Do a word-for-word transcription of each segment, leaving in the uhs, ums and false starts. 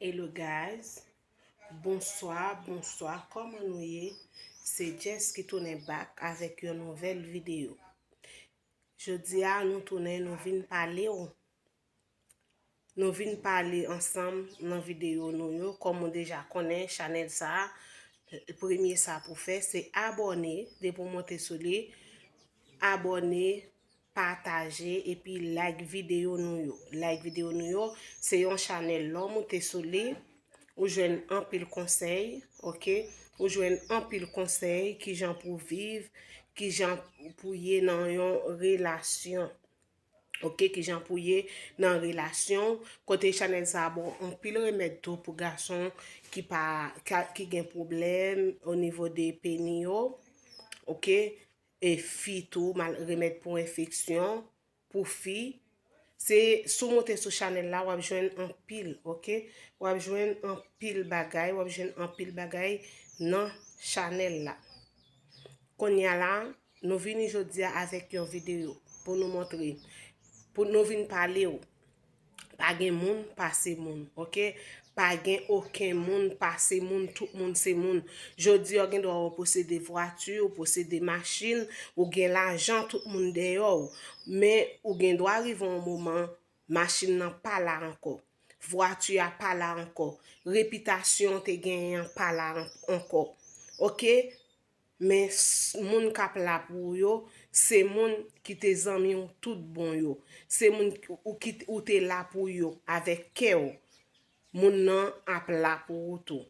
Hello guys, bonswa, bonswa, kòman nou ye? Se Jess ki tounen back avèk yon nouvèl videyo. Jodi a nou tounen, nou vin pale w. Nou vin pale ansanm nan videyo nou yo. Kòm ou deja konnen, chanèl sa a, premye sa pou fè, se abòne. Depi w monte sou li, abòne, pataje epi like videyo nou yo. Like videyo nou yo, se yon chanèl lè w moute sou li, ou jwenn anpil konsèy, oke? Ou jwenn anpil konsèy, kijan pou viv, kijan pou ye nan yon relasyon. Oke, kijan pou ye nan relasyon, kote chanèl sa a bon anpil remèd tou pou gason ki pa, ka- ki gen pwoblèm o nivo de peni yo, oke, e fi tou, mal- remèd pou enfeksyon, pou fi. Se sou moute sou chanèl la, w ap jwenn anpil, oke? W ap jwenn anpil bagay, w ap jwenn anpil bagay nan chanèl la. Kounye a la, nou vini jodi a avèk yon videyo pou nou montre, pou nou vin pale w. Pa gen moun pase moun, oke? Pa gen okenn moun pase moun, tout moun se moun. Jodi a, w gen dwa w posede vwati, ou posede machin, ou gen lajan, tout moun dèyè w. Men, ou gen dwa rive yon moman, machin nan pa la ankò. Vwati a pa la ankò. Repitasyon w te genyen an pa la an- ankò. Oke? Men s- moun k ap la pou ou yo, se moun ki te zanmi w tout bon yo. Se moun ki- ou ki t- ou te la pou yo avèk kè w. Moun nan ap la pou ou tou.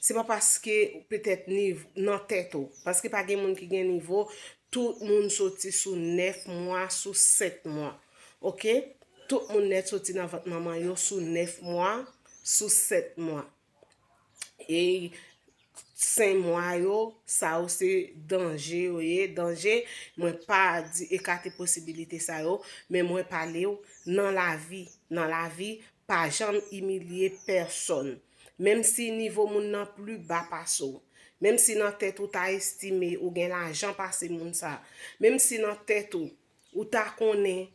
Se pa paske petèt ni nan tèt ou. Paske pa gen moun ki gen nivo, tout moun soti sou nèf mwa, sou sèt mwa. Oke? Tout moun nèt soti nan vant manman yo sou nèf mwa, sou sèt mwa. E senk mwa yo, sa yo se danje yo ye. Danje, mwen pa di ekate posibilite sa yo, men mwen pale w nan lavi. Nan lavi, pa janm imilye pèsonn. Menm si nivo moun nan pli ba pase w, menm si nan tèt ou ta estime ou gen lajan pase moun sa, menm si nan tèt ou, ou ta konnen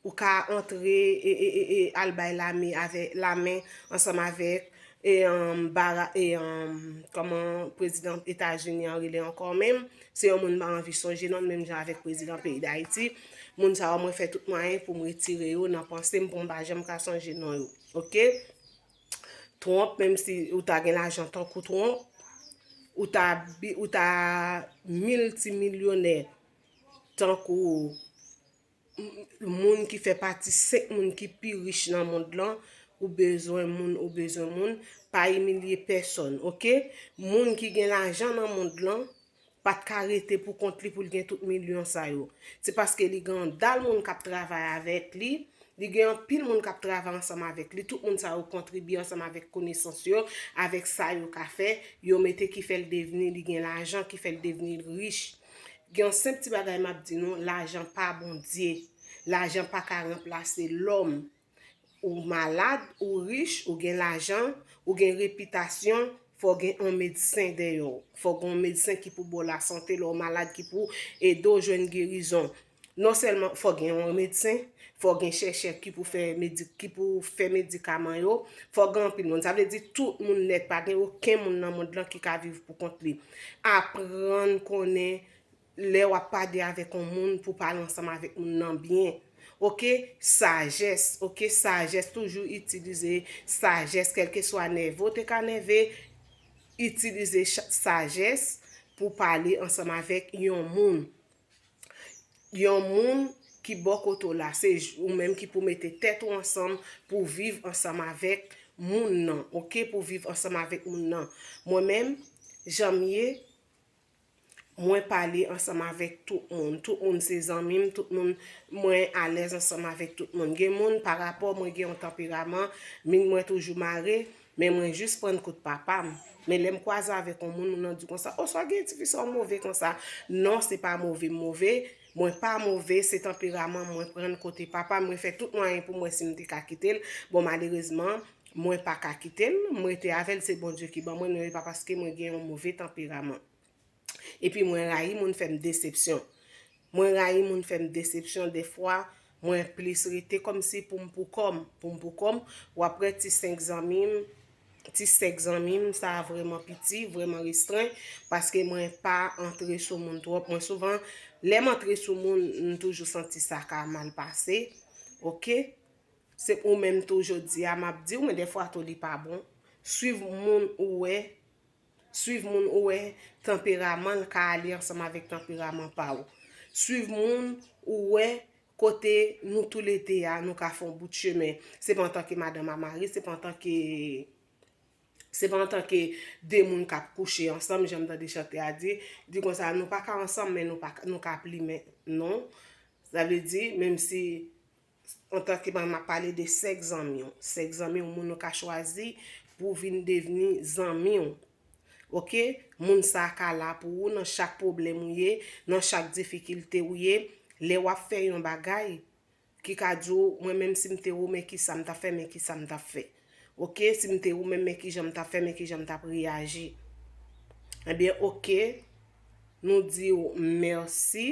ou ka antre e, e, e, e al bay lame avè, lamen ansanm avèk e, um, bara, e, um, kòman prezidan Etazini an rele ankò menm? Se yon moun m pa anvi sonje non l, menm jan avèk prezidan peyi Dayiti. Moun sa yo, mwen fè tout mwayen pou m retire yo nan panse m, pou m pa janm ka sonje non yo. Oke? Trump, menm si ou ta gen lajan tankou Trump, ou ta, bi- ou ta miltimilyonè tankou m- moun ki fè pati senk moun ki pi rich nan mond lan, ou bezwen moun, ou bezwen moun, pa imilye pèsonn, oke? Moun ki gen lajan nan mond lan, pa t ka rete pou kont li pou l gen tout milyon sa yo. Se paske li gen yon dal moun k ap travay avèk li, li gen anpil moun k ap travay ansanm avèk li. Tout moun sa yo kontribye ansanm avèk konesans yo, avèk sa yo ka fè, yo mete ki fè l devni, li gen lajan ki fè l devni rich. Gen yon senp ti bagay m ap di nou, lajan pa Bondye. Lajan pa ka ranplase lòm. Ou malad, ou rich, ou gen lajan, ou gen repitasyon, fò gen yon medsen dèyè w. Fò gen yon medsen ki pou ba w lasante lè w malad, ki pou ede w jwenn gerizon. Non sèlman fò gen yon medsen, fò gen chèchè ki pou fè medi- ki pou fè medikaman yo, fò gen anpil moun. Sa vle di tout moun nèt, pa gen okenn moun nan mond lan ki ka viv pou kont li. Aprann konnen lè w ap pale avèk yon moun pou pale ansanm avèk moun nan byen. Oke? Sajès, oke? Sajès, toujou itilize sajès, kèlkeswa nève w te ka nève, itilize cha- sajès pou pale ansanm avèk yon moun. Yon moun ki bò kote w la, se j- ou menm ki pou mete tèt ou ansanm pou viv ansanm avèk moun nan, oke? Pou viv ansanm avèk moun nan. Mwen menm, jan m ye, mwen pale ansanm avèk tout moun. Tout moun se zanmi m, tout moun, mwen alèz ansanm avèk tout moun. Gen moun, pa rapò mwen gen yon tanperaman, min mwen toujou mare, men mwen jis prann kout papa m. Men lè m kwaze avèk yon moun, moun nan di konsa, "O, sa w gen ti fi sa w move konsa?" Non, se pa move m move. Mwen pa move, se tanperaman mwen prann kote papa m. Mwen fè tout mwayen pou m wè si m te ka kite l. Bon, malerezman, mwen pa ka kite l. M rete avè l, se Bondye ki ban mwen l, men pa paske mwen gen yon move tanperaman. Epi mwen rayi moun fè m desepsyon. Mwen rayi moun fè m desepsyon. Defwa, mwen plis rete kòmsi pou m pou kò m, pou m pou kò m. W ap wè ti senk zanmi m, ti sèk zanmi m sa vrèman piti, vrèman restren, paske mwen pa antre sou moun twòp. Mwen souvan, lè m antre sou moun, m toujou santi sa ka mal pase. Oke? Se ou menm tou jodi a, m ap di w, men dèfwa tou li pa bon. Swiv moun ou wè, swiv moun ou wè tanperaman l ka ale ansanm avèk tanperaman pa w. Swiv moun ou wè kote nou toulede a, nou ka fè yon bout chemen. Se pa antanke madanm a mari, se pa antanke se pa antanke de moun k ap kouche ansanm, jan m tande chante a di, di konsa, nou pa ka ansanm, men nou pa, nou ka plimen. Non. Sa vle di, menm si antanke m ap pale de sèk zanmi w. Sèk zanmi w, moun ou ka chwazi pou vin devni zanmi w. Oke? Moun sa a ka la pou ou nan chak pwoblèm ou ye, nan chak difikilte ou ye. Lè w ap fè yon bagay, ki ka di w, mwen menm si m te ou, men kisa m t ap fè, men kisa m t ap fè. Oke? Si m te ou menm, men kijan m t ap fè, men kijan m t ap reyaji. Ebyen, oke, nou di w mèsi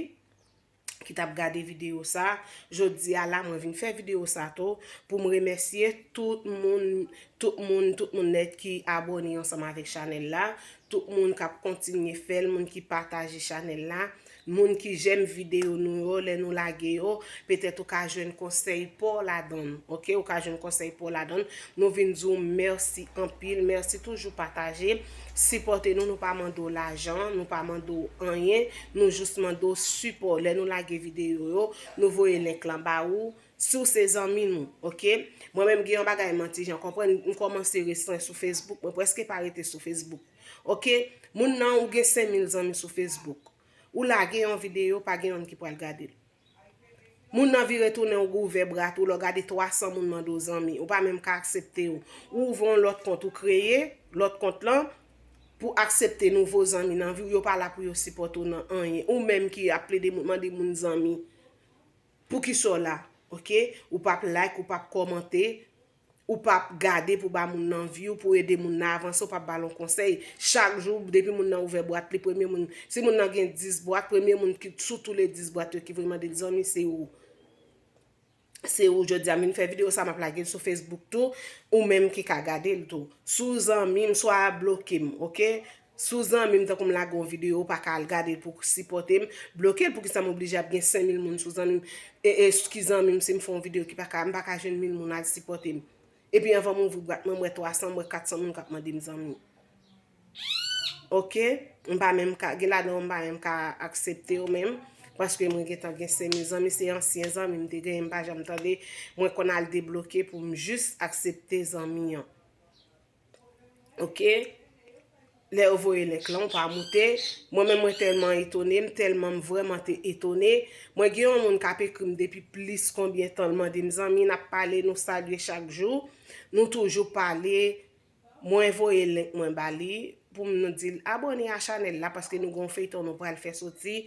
ki t ap gade videyo sa. Jodi a la, mwen vin fè videyo sa tou pou m remèsye tout moun, tout moun, tout moun nèt ki abòne ansanm avèk chanèl la, tout moun k ap kontinye fè l, moun ki pataje chanèl la, moun ki jèm videyo nou yo, lè nou lage yo, petèt ou ka jwenn konsèy pa w ladan l, oke? Ou ka jwenn konsèy pa w ladan l. Nou vin di w mèsi anpil, mèsi toujou pataje, sipòte nou, nou pa mande w lajan, nou pa mande w anyen, nou jis mande w sipò. Lè nou lage videyo yo, nou voye link lan ba ou, si w se zanmi nou, oke? Mwen menm gen yon bagay m an ti jan konprann, m kòmanse restren sou Facebook, mwen prèske pa rete sou Facebook, oke? Moun nan ou gen senk mil zanmi sou Facebook. Ou lage yon videyo, pa gen youn ki pral gade l. Moun nan vire tounen ou ouvè bra tou, lè w gade twa san moun mande w zanmi, ou pa menm ka aksepte yo. Ou ouvè yon lòt kont, ou kreye lòt kont lan pou aksepte nouvo zanmi nan vi w, yo pa la pou yo sipòte w nan anyen. Ou menm ki ap plede moun, mande moun zanmi. Poukisa w la? Oke? Ou p ap like, ou p ap kòmante, ou p ap gade pou ba moun nan vi w, pou ede moun nan avanse, ou p ap ba l yon konsèy. Chak jou, depi moun nan ouvè bwat li, premye moun, si moun nan gen dis bwat, premye moun ki sou tou le dis bwat yo ki vle mande l zanmi, se ou. Se ou. Jodi a m vin fè videyo sa, m ap lage l sou Facebook tou, ou menm ki ka gade l tou. Si w zanmi m, swa bloke m, oke? Si w zanmi m, tankou m lage yon videyo, ou pa ka al gade l pou sipòte m, bloke l. Poukisa m oblije ap gen senk mil moun sou zanmi m? E, e, ki zanmi m, si m fè yon videyo ki pa ka, m pa ka jwenn mil moun al sipòte m? Epi anvan m ouvri bwat mwen, m wè twa san, m wè kat san moun k ap mande m zanmi. Oke? M pa menm ka, gen ladan yo m pa menm ka aksepte yo menm, paske mwen gentan gen senk mil zanmi, se ansyen zanmi m te genyen, m pa janm tande, mwen konn al debloke pou m jis aksepte zanmi an. Oke? Lè yo voye link lan, ou pa moute. Mwen menm, mwen tèlman etone, m tèlman, m vrèman te etone. Mwen gen yon moun k ap ekri m depi plis konbyen tan, l mande m zanmi, n ap pale, nou salye chak jou. Nou toujou pale. Mwen voye link mwen ba li pou m nou di l abòne a chanèl la, paske nou gen yon feyton nou pral fè soti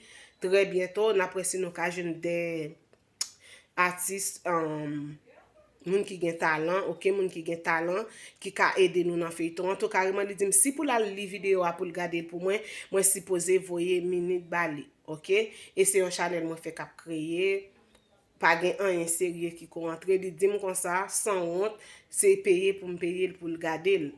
trè byento. N ap wè si nou ka jwenn de atis, um, moun ki gen talan, oke, moun ki gen talan, ki ka ede nou nan feyton an. Antouka, Reman li di m si pou l al li videyo a pou l gade l pou mwen, mwen sipoze voye minit ba li, oke? E se yon chanèl mwen fèk ap kreye, pa gen anyen serye ki ko antre. Li di m konsa, sanwont, se peye pou m peye l pou l gade l.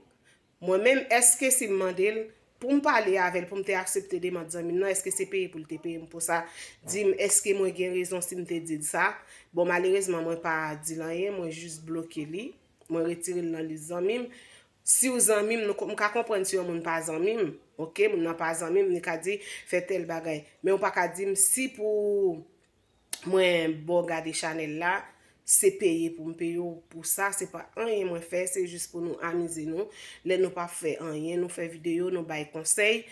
Mwen menm, èske si m mande l pou m pale avè l, pou m te aksepte demann zanmi m nan, èske se peye pou l te peye m pou sa? Di m, èske mwen gen rezon si m te di l sa? Bon, malerezman, mwen pa di l anyen, mwen jis bloke li, mwen retire l nan lis zanmi m. Si w zanmi m, nou ko-, m ka konprann si yon moun pa zanmi m, oke, moun nan pa zanmi m, li ka di, fè tèl bagay. Men ou pa ka di m si pou mwen ba w gade chanèl la, se peye pou m peye w pou sa, se pa anyen mwen fè, se jis pou nou amize nou. Lè nou pa fè anyen, nou fè videyo, nou bay konsèy,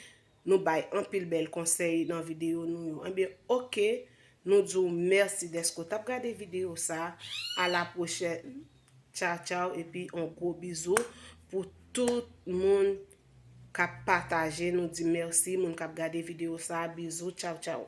nou bay anpil bèl konsèy nan videyo nou yo. Ebyen, oke, nou di w mèsi dèske w t ap gade videyo sa. A la pwochèn. Tchaw, tchaw, epi yon gwo bizou pou tout moun k ap pataje. Nou di mèsi, moun k ap gade videyo sa. Bizou, tchaw, tchaw.